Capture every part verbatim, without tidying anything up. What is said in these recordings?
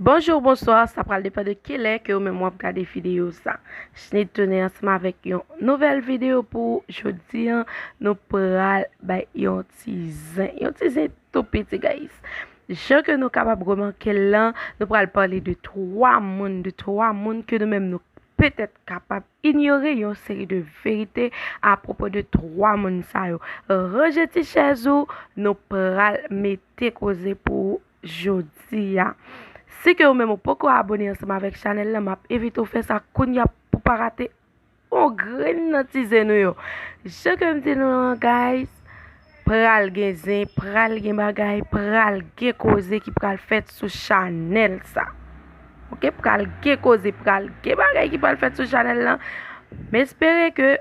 Bonjou, bonswa, sa pral depann de kilè ke ou menm w ap gade videyo sa. Chnit tounen ansanm avèk yon nouvèl videyo pou ou. Jodi an, nou pral bay yon ti zen, yon ti zen tou piti, guys. Jan ke nou kapab remake l lan, nou pral pale de twa moun, de twa moun ke nou menm nou petèt kapab inyore yon seri de verite apwopo de twa moun sa yo. Ranje ti chèz ou, nou pral mete koze pou ou jodi a. Si ke ou menm ou poko abone ansanm avèk chanèl lan, m ap envite w fè sa kounye a pou pa rate yon grenn nan ti zen nou yo. Jan ke m di nou an, guys, pral gen zen, pral gen bagay, pral gen koze ki pral fèt sou chanèl sa. Oke, pral gen koze, pral gen bagay ki pral fèt sou chanèl lan. M espere ke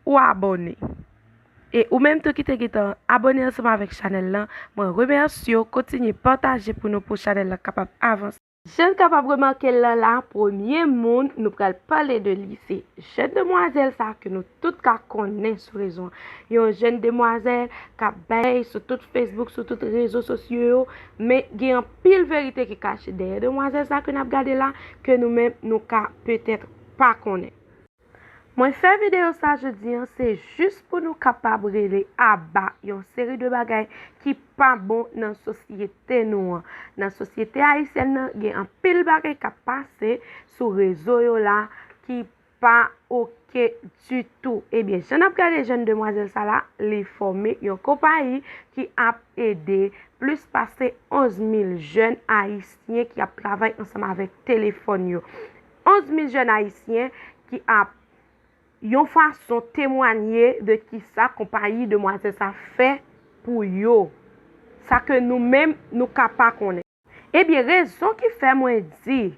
ou abone. E ou menm tou ki te gentan abone ansanm avèk chanèl lan, mwen remèsye w, kontinye pataje pou nou, pou chanèl lan kapab avanse. Jan n kapab remake l lan la, premye moun nou pral pale de li, se jèn demwazèl sa ke nou tout ka konnen sou rezo an. Yon jèn demwazèl k ap bay sou tout Facebook, sou tout rezo sosyo yo, men gen anpil verite ki kache dèyè demwazèl sa ke n ap gade la, ke nou menm nou ka petèt pa konnen. Mwen fè videyo sa jodi an, se jis pou nou kapab rele aba yon seri de bagay ki pa bon nan sosyete nou an. Nan sosyete ayisyèn nan, gen anpil bagay k ap pase sou rezo yo la ki pa oke ditou. Ebyen, jan n ap gade jèn demwazèl sa la, li fòme yon konpayi ki ap ede plis pase onz mil jèn ayisyen ki ap travay ansanm avèk telefòn yo. Onz mil jèn ayisyen ki ap yon fason temwanye de kisa konpayi demwazèl sa fè pou yo. Sa ke nou menm, nou ka pa konnen. Ebyen, rezon ki fè mwen di,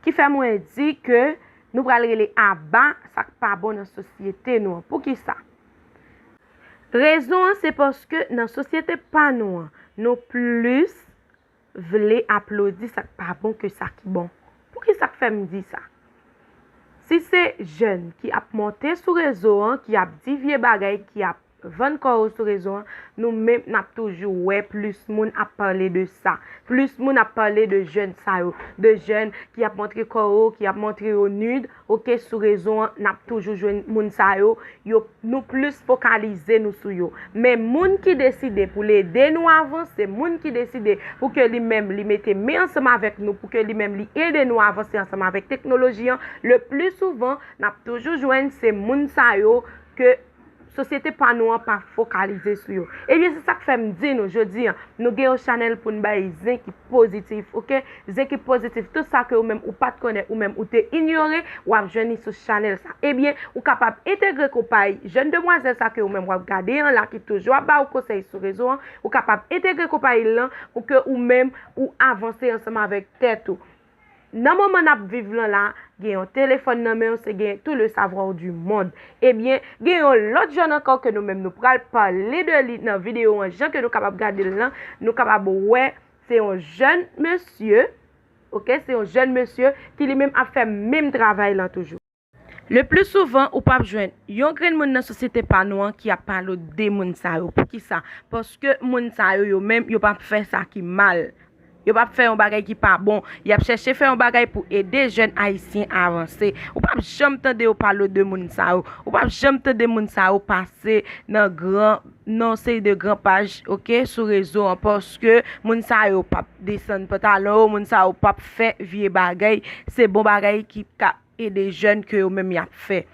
ki fè mwen di ke nou pral rele aba sa k pa bon nan sosyete nou an. Poukisa? Rezon an, se paske nan sosyete pa nou an, nou plis vle aplodi sa k pa bon ke sa ki bon. Poukisa k fè m di sa? Si se jèn ki ap monte sou rezo an, ki ap di vye bagay, ki ap vann kò yo sou rezo an, nou menm n ap toujou wè plis moun ap pale de sa. Plis moun ap pale de jèn sa yo, de jèn ki ap montre kò yo, ki ap montre yo nud, oke, sou rezo an, n ap toujou jwenn moun sa yo, yo, nou plis fokalize nou sou yo. Men moun ki deside pou l ede nou avanse, moun ki deside pou ke li menm li mete men ansanm avèk nou, pou ke li menm li ede nou avanse ansanm avèk teknoloji an, le pli souvan, n ap toujou jwenn se moun sa yo ke sosyete pa nou an pa fokalize sou yo. Ebyen, se sa k fè m di nou jodi an, nou gen yon chanèl pou n bay zen ki pozitif, oke? Zen ki pozitif, tout sa ke ou menm ou pa t konnen, ou menm ou te inyore, w ap jwenn li sou chanèl sa. Ebyen, ou kapab entegre konpayi jèn demwazèl sa ke ou menm w ap gade an la, ki toujou ap ba ou konsèy sou rezo an, ou kapab entegre konpayi l lan pou ke ou menm ou avanse ansanm avèk tèt ou. Nan moman n ap viv lan la, gen yon telefòn nan men w, se gen tout le savoir du monde. Ebyen, gen yon lòt jèn ankò ke nou menm nou pral pale de li nan videyo an, jan ke nou kapab gade l lan, nou kapab wè se yon jèn mesye, oke, se yon jèn mesye ki li menm ap fè menm travay lan toujou. Le pli souvan, ou p ap jwenn yon grenn moun nan sosyete pa nou an ki ap pale de moun sa yo. Poukisa? Paske moun sa yo, yo menm, yo p ap fè sa ki mal. Yo p ap fè yon bagay ki pa bon. Y ap chèche fè yon bagay pou ede jèn ayisyen avanse. Ou p ap janm tande yo pale de moun sa yo. Ou p ap janm tande moun sa yo pase nan gran, nan seri de gran paj, oke, sou rezo an, paske moun sa yo p ap desann pantalon yo, moun sa yo p ap fè vye bagay. Se bon bagay ki ka ede jèn ke yo menm y ap fè.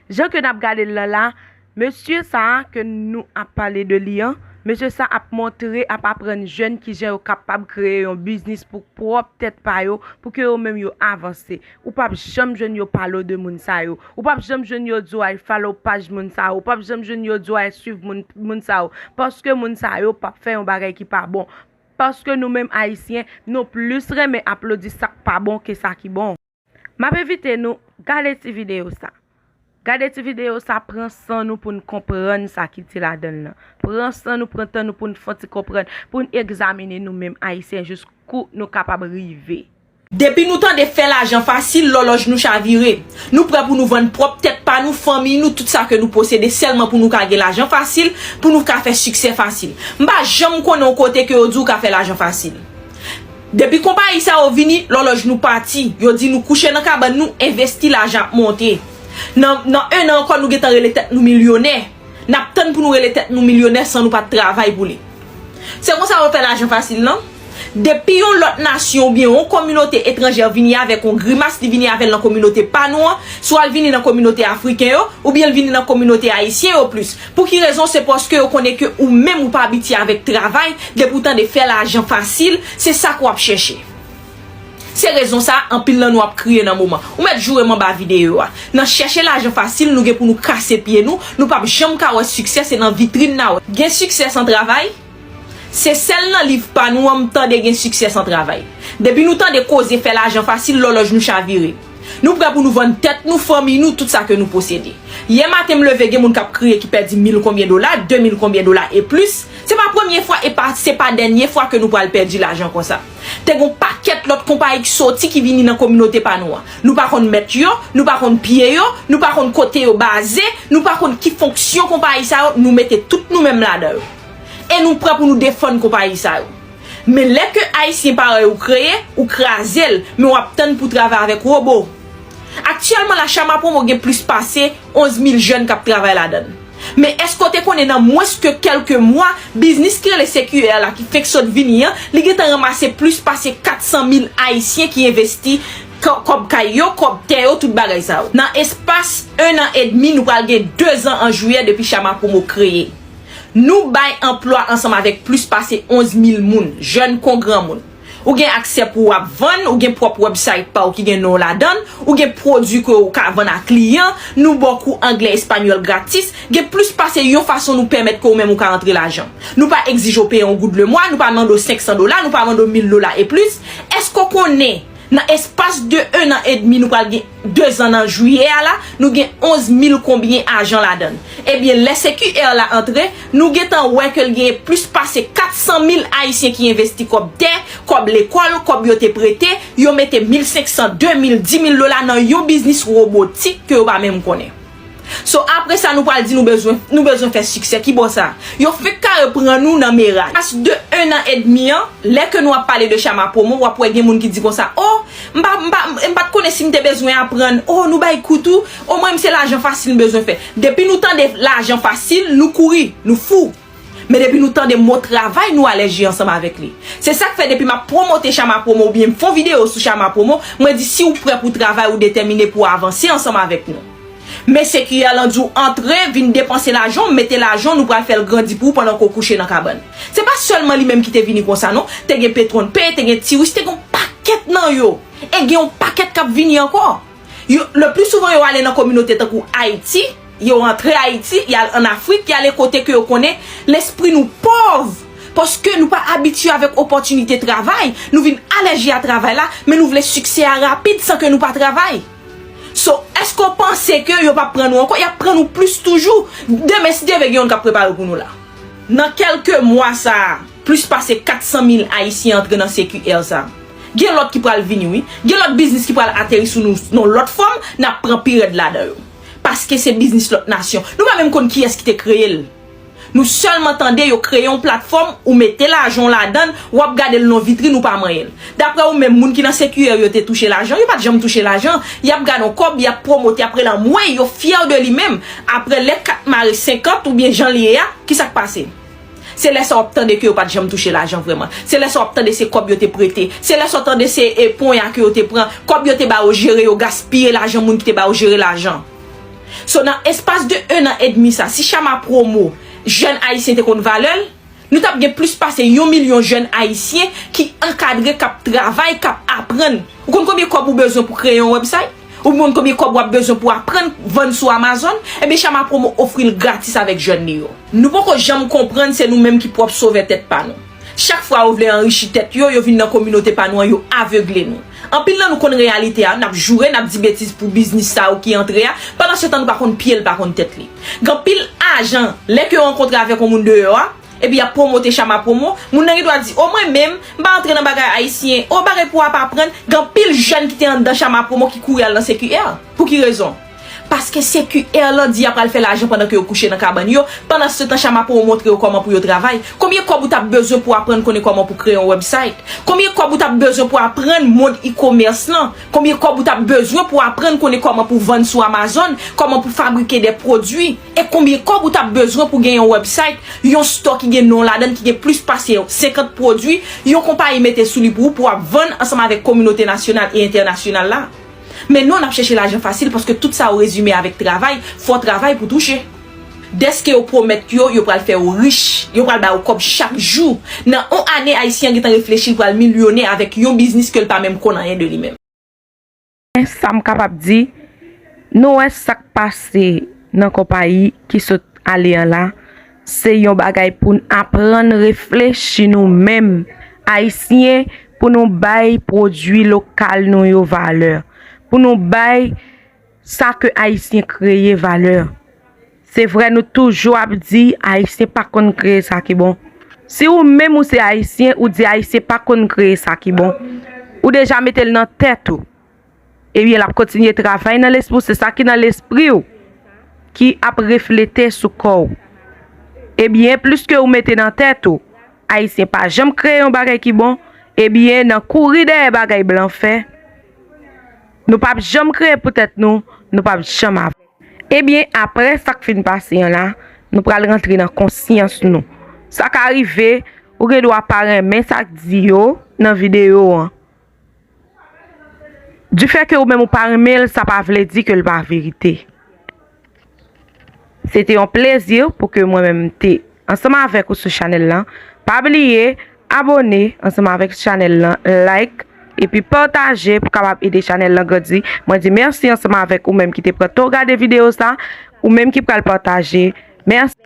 Jan ke n ap gade l lan la, mesye sa a ke nou ap pale de li an, mesye sa ap montre, ap aprann jèn kijan yo kapab kreye yon biznis pou pwòp tèt pa yo, pou ke yo menm yo avanse. Ou p ap janm jwenn yo pale w de moun sa yo. Ou p ap janm jwenn yo di w al follow paj moun sa yo. Ou p ap janm jwenn yo di w al swiv moun, moun sa yo. Paske moun sa yo p ap fè yon bagay ki pa bon. Paske nou menm Ayisyen, nou plis renmen aplodi sa k pa bon ke sa ki bon. M ap envite nou gade ti videyo sa. Gade ti videyo sa, pran san nou pou n konprann sa ki di ladan l lan. Pran san nou, pran tan nou pou n fè yon ti konprann, pou n egzamine nou menm Ayisyen jiskou nou kapab rive. Depi nou tande fè lajan fasil, lòlòj nou chavire. Nou prè pou nou vann pwòp tèt pa nou, fanmi nou, tout sa ke nou posede sèlman pou nou ka gen lajan fasil, pou nou ka fè siksè fasil. M pa janm konnen yon kote ke yo di w ka fè lajan fasil. Depi konpayi sa yo vini, lòlòj nou pati. Yo di nou kouche nan kabann nou, envesti, lajan ap monte. Nan, nan en an ankò, nou gentan rele tèt nou milyonè. N ap tann pou nou rele tèt nou milyonè san nou pa t travay pou li. Se konsa yo fè lajan fasil, non? Depi yon lòt nasyon oubyen yon kominote etranjè vini avèk yon grimas, li vini avè l nan kominote pa nou an, swa l vini nan kominote afriken yo, oubyen l vini nan kominote ayisyen yo plis. Pou ki rezon? Se paske yo konnen ke ou menm ou pa abitye avèk travay, depi w tande fè lajan fasil, se sa ke w ap chèche. Se rezon sa a, anpil nan nou ap kriye nan moman. Ou mèt joure m anba videyo a. Nan chèche lajan fasil, nou gen pou nou kase pye nou, nou p ap janm ka wè siksè, se nan vitrin n a wè. Gen siksè san travay? Se sèl nan liv pa nou an m tande gen siksè san travay. Depi nou tande koze fè lajan fasil, lòlòj nou chavire. Nou prè pou nou vann tèt nou, fanmi nou, tout sa ke nou posede. Yè maten m leve, gen moun k ap kriye ki pèdi mil konbyen dola, de mil konbyen dola e plis. Se pa premye fwa e pa, se pa dènye fwa ke nou pral pèdi lajan konsa. Te gon pakèt lòt konpayi ki soti, ki vini nan kominote pa nou an. Nou pa konn mèt yo, nou pa konn pye yo, nou pa konn kote yo baze, nou pa konn ki fonksyon konpayi sa yo, nou mete tout nou menm ladan yo. E nou prè pou nou defann konpayi sa yo. Men lè ke ayisyen parèy ou kreye, ou kraze l, men w ap tann pou travay avèk wobo. Aktyèlman la, Chama Promo gen plis pase onz mil jèn k ap travay ladan l. Men èske w te konnen nan mwens ke kèlke mwa, biznis ki rele C Q R la ki fenk sot vini an, li gentan ranmase plis pase kat san mil ayisyen ki envesti kò-, kòb kay yo, kòb tè yo, tout bagay sa yo. Nan espas en an edmi, nou pral gen de zan an jiyè depi Chama Promo kreye. Nou bay anplwa ansanm avèk plis pase onz mil moun, jèn kon granmoun. Ou gen aksè pou w ap vann, ou gen pwòp website pa w ki gen non w ladan l, ou gen pwodui ke w ka vann a kliyan, nou ba w kou anglè, espanyòl gratis, gen plis pase yon fason nou pèmèt ke w menm ou ka rantre lajan. Nou pa egzije w peye yon goud lemwa, nou pa mande w senk san dola, nou pa mande w mil dola e plis. Èske w konnen nan espas de en an edmi, nou pral gen de zan nan jiyè a la, nou gen onz mil konbyen ajan ladan l. Ebyen, lè C Q R la antre, nou gentan wè ke l gen plis pase kat san mil ayisyen ki envesti kòb tè, kòb lekòl, kòb yo te prete, yo mete mil senk san, de mil, di mil dola nan yon biznis wobotik ke yo pa menm konnen. So, apre sa, nou pral di nou bezwen, nou bezwen fè siksè. Ki bò sa? Yo fenk kare pran nou nan meraj. Pas de en an edmi an, lè ke nou ap pale de Chama Promo, w ap wè gen moun ki di konsa, "O, m pa, m pa, m pa t konnen si m te bezwen aprann. O, nou bay kou tou. O, mwen, m se lajan fasil m bezwen fè." Depi nou tande lajan fasil, nou kouri, nou fou. Men depi nou tande mo travay, nou alèji ansanm avèk li. Se sa k fè depi m ap pwomote Chama Promo oubyen m fè yon videyo sou Chama Promo, mwen di si w prè pou travay, ou detèmine pou w avanse ansanm avèk nou. Men C Q R lan di w antre, vin depanse lajan w, mete lajan w, nou pral fè l grandi pou ou pandan ke w kouche nan kabann. Se pa sèlman li menm ki te vini konsa non, te gen Petronpe, te gen Tiris, te gen yon pakèt nan yo. E gen yon pakèt k ap vini ankò. Yo, le pli souvan yo ale nan kominote tankou Ayiti, yo antre Ayiti, y al ann Afrik, y ale kote ke yo konnen lespri nou pòv. Paske nou pa abitye avèk opòtinite travay, nou vin alèji a travay la, men nou vle siksè a rapid san ke nou pa travay. So, èske w panse ke yo p ap pran nou ankò? Y ap pran nou plis toujou. Demen, si Dye vle, gen youn k ap prepare pou nou la. Nan kèlke mwa sa a, plis pase kat san mil Ayisyen antre nan C Q R sa a. Gen lòt ki pral vini, wi. Gen lòt biznis ki pral ateri sou nou nan yon lòt fòm, n ap pran pi rèd ladan yo. Paske se biznis lòt nasyon. Nou pa menm konn kiyès ki te kreye l. Nou sèlman tande yo kreye yon platfòm, ou mete lajan w ladan l, w ap gade l nan yon vitrin, ou pa manyen l. Daprè ou menm, moun ki nan C Q R yo te touche lajan? Yo pa t janm touche lajan. Y ap gade yon kòb, y ap pwomote, y ap rele anmwey, yo fyè de li menm. Apre lè kat mare senkant oubyen jan l ye a, kisa k pase? Se lè sa w ap tande ke yo pa t janm touche lajan vrèman. Se lè sa w ap tande se kòb yo te prete. Se lè sa w tande se, e, ponya ke yo te pran. Kòb yo te ba yo jere, yo gaspiye lajan moun ki te ba yo jere lajan. So, nan espas de en an edmi sa, si Chama Promo, jèn ayisyen te konn valè l, nou t ap gen plis pase yon milyon jèn ayisyen ki ankadre, k ap travay, k ap aprann. Ou konn konbyen kòb ou bezwen pou kreye yon website? Ou konn konbyen kòb w ap bezwen pou aprann vann sou Amazon? Ebyen, Chama Promo ofri l gratis avèk jèn li yo. Nou poko janm konprann se nou menm ki pwòp sovè tèt pa nou. Chak fwa yo vle anrichi tèt yo, yo vin nan kominote pa nou an, yo avegle nou. Anpil nan nou konn reyalite a, n ap joure, n ap di betiz pou biznis sa yo ki antre a, pandan se tan nou pa konn pye l, pa konn tèt li. Gen anpil ajan, lè ke yo rankontre avèk yon moun deyò a, epi y ap pwomote Chama Promo, moun nan gen dwa di, "O, mwen menm, m pa antre nan bagay ayisyen, o, bagay pou w ap aprann." Gen anpil jèn ki te anndan Chama Promo ki kouri al nan C Q R. Pou ki rezon? Paske C Q R lan di y ap pral fè lajan pandan ke yo kouche nan kabann yo. Pandansetan, Chama Pou montre yo kòman pou yo travay. Konbyen kòb ou t ap bezwen pou aprann konnen kòman pou kreye yon website? Konbyen kòb ou t ap bezwen pou aprann mond e-commerce lan? Konbyen kòb ou t ap bezwen pou aprann konnen kòman pou vann sou Amazon, kòman pou fabrike de pwodui? E konbyen kòb ou t ap bezwen pou gen yon website, yon store ki gen non ladan l, ki gen plis pase senkant pwodui, yon konpayi mete sou li pou ou, pou w ap vann ansanm avèk kominote nasyonal e entènasyonal la? Men non, n ap chèche lajan fasil, paske tout sa yo rezime avèk travay, fò w travay pou touche. Dèske yo pwomèt yo, yo pral fè w rich, yo pral ba w kòb chak jou. Nan yon ane, Ayisyen an gentan reflechi, l pral milyonè avèk yon biznis ke l pa menm konn anyen de li menm. Men sa m kapab di, nou wè sa k pase nan konpayi ki sot ale an la, se yon bagay pou n aprann reflechi nou menm, Ayisyen, pou nou bay pwodui lokal nou yo valè, pou nou bay sa ke Ayisyen kreye valè. Se vre nou toujou ap di Ayisyen pa konn kreye sa ki bon. Si ou menm ou se Ayisyen, ou di Ayisyen pa konn kreye sa ki bon, ou deja mete l nan tèt ou. Ebyen, l ap kontinye travay nan lespri w, se sa ki nan lespri w ki ap reflete sou kò w. Ebyen, pliske ou mete nan tèt ou, Ayisyen pa janm kreye yon bagay ki bon, ebyen, nan kouri dèyè bagay blan fè, nou p ap janm kreye pou tèt nou, nou p ap janm avanse. Ebyen, apre sa k fin pase an la, nou pral rantre nan konsyans nou. Sa ka rive, ou gen dwa pa renmen sa k di yo nan videyo an. Difè ke ou menm ou pa renmen l, sa pa vle di ke l pa verite. Se te yon plezi pou ke mwen menm m te ansanm avèk ou sou chanèl lan. Pa bliye abòne ansanm avèk chanèl lan, like, epi pataje pou kapab ede chanèl lan grandi. Mwen di mèsi ansanm avèk ou menm ki te pran tan w gade videyo sa, ou menm ki pral pataje. Mèsi.